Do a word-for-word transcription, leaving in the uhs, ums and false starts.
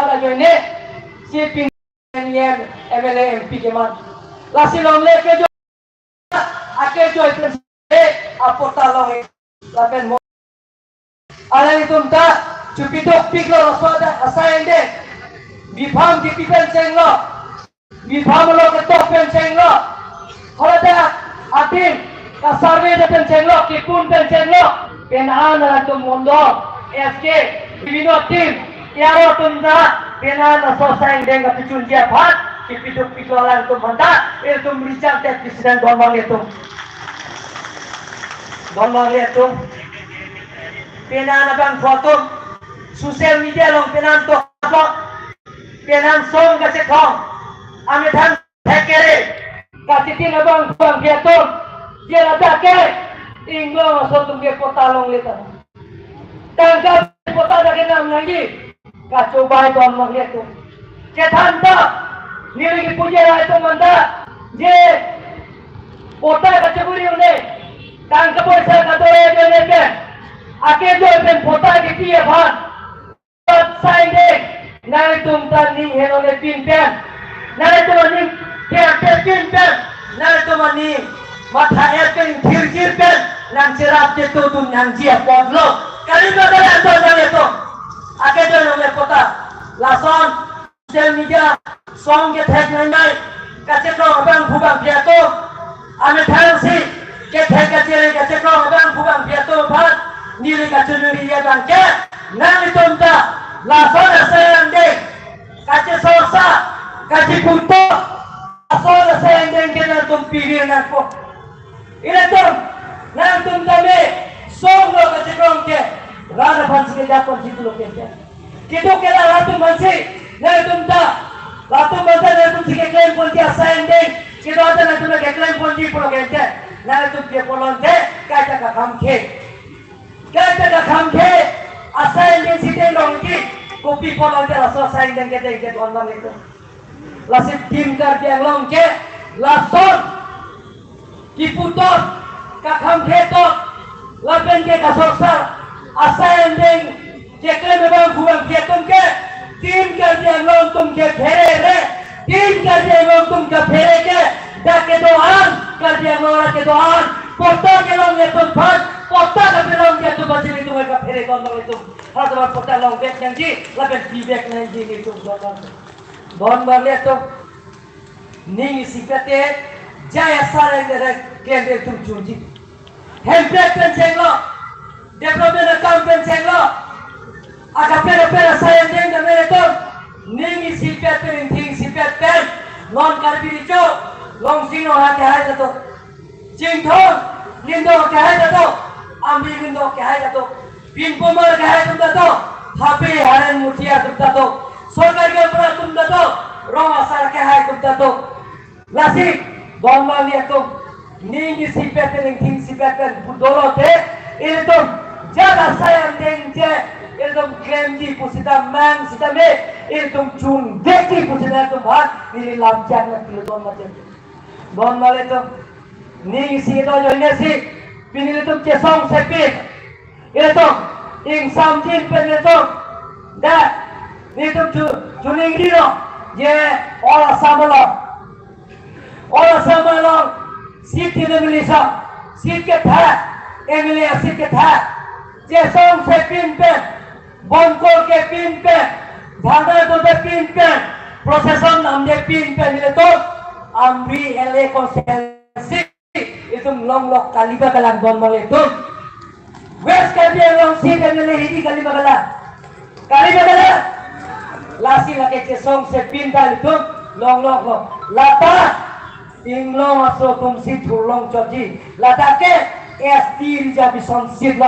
ajoine si pini M L A M P keman. Lasi longle kejoi, akejoi pen si apatta long lapen mo. Alanglitum ta chupiduk piklo laso adak asai angdeng. Bibham kipi pen chenglo. Bibham lo ketok pen chenglo. Haladak adim kasarve pen chenglo, kipun pen chenglo. Penang alanglitum mondol, S K, Binoy team, Aro atum ta, penang laso asai angdeng kapachunji aphan, kipiduk piklo alanglitum aphanta, ilitum richang tet president don vanglitum. Don vanglitum. Penang abangphu atum, social media along penang to, penang song kachekrong, amethang thekere, kachitin abangphu abangphi atum, je ladak ke, inglong aso atum ke patta longle ta. Tangka patta dak kenam nangji, kachobai don vanglitum. Chethan ta, neli kipuji ra itum aphanta, je patta kacheburi un-e, tangka poisa kadore un-e pen, akejoi pen patta kipi aphan. Asai angdeng, nangtum ta ning henone pin pen. Nangtum ning tiang te pin pen. Nangtum ning matha et pen thirjir pen. Nangcherap te to dun nangji apotlo. Kali ba kali anto nangtum. Akejoi longle patta. Lason social media song kethek nai nai. Kachekrong abangphu abangphi atum. Amethang si kethek kachere kachekrong abangphu abangphi atum aphan neli kachonuri abang ke nangtum ta lason asai angdeng kachesorsa kacheputo lason asai angdeng ke nangtum pivir nangpo. Ilitum nangtum tame song lo kachekrong ke rat aphan si kejapon si pulo ke. Keduk ke latum aphan si, nangtum ta, latum aphan ta nangtum si keklem ponji asai angdeng, keduk ta nangtum keklem ponji pulo ke, nangtum ke pulote, kaita kakham ke. Kaita kakham ke, asai angdeng si deng longji, kopi pulote laso asai angdeng kedeng ke don vanglitum. Lasi Team Karbi Anglong ke, lason kiputot, kakham ketot, lapen ke kasorsar asai angdeng keklem abangphu abangphi atum ke, Team Karbi Anglong atum ke pherere, Team Karbi Anglong atum ke phere ke, dak kedo-an, Karbi Anglong dak kedo-an, patta kelongle atum aphan, patta kapelongle atum aphan si nelitum kaphere don vanglitum. Halatum patta longvek nangji, lapen pivek nangji nelitum don vanglitum. Don vanglitum. Ning isipet te, jaya sareng derek klem ilitum chunji. Hemprek pen chenglo, development akam pen chenglo, akaprek akaprek asai angdeng dam ilitum, ning isipet pen, ning isipet pen, non Karbi Riso, Longsing Rongha kehai ta do. Chinthong Lyngdoh kehai ta do, Amri Lyngdoh kehai ta do, Pinpomar kehai atum ta do, Habe Haren Mutia atum ta do, Sorkari Gaonbura atum ta do, Rong Asar kehai atum ta do. Lasi, don vanglitum, ning isipet pen, ning isipet pen pu dolo te, ilitum jat asai angdeng je, ilitum klemji pusita mang sitame, ilitum chunvekji pusita ilitum aphan, neli lam chak na pilo don mate. Don vanglitum, ning isi do ajoine si, pini ilitum chesong sepin. Ilitum, ingsamjin pen ilitum, dak, nelitum chu, chuning dilo, je, all Assam along. All Assam along, seat ti neli sa, seat ketha, M L A seat ketha, chesong sepin pen, Bonkol kepin pen, dharna dode pin pen, procession namde pin pen ilitum, Amri L A constituency, itum longlok kali ba kalang don vanglitum. West Karbi Anglong seat M L A hidi kali ba kalang. Kali ba kalang. Lasi lake chesong sepin ta ilitum, longlok lo. Lata, inglong aso atum si thurlong chotji. Lata ke S T reservation seat lo.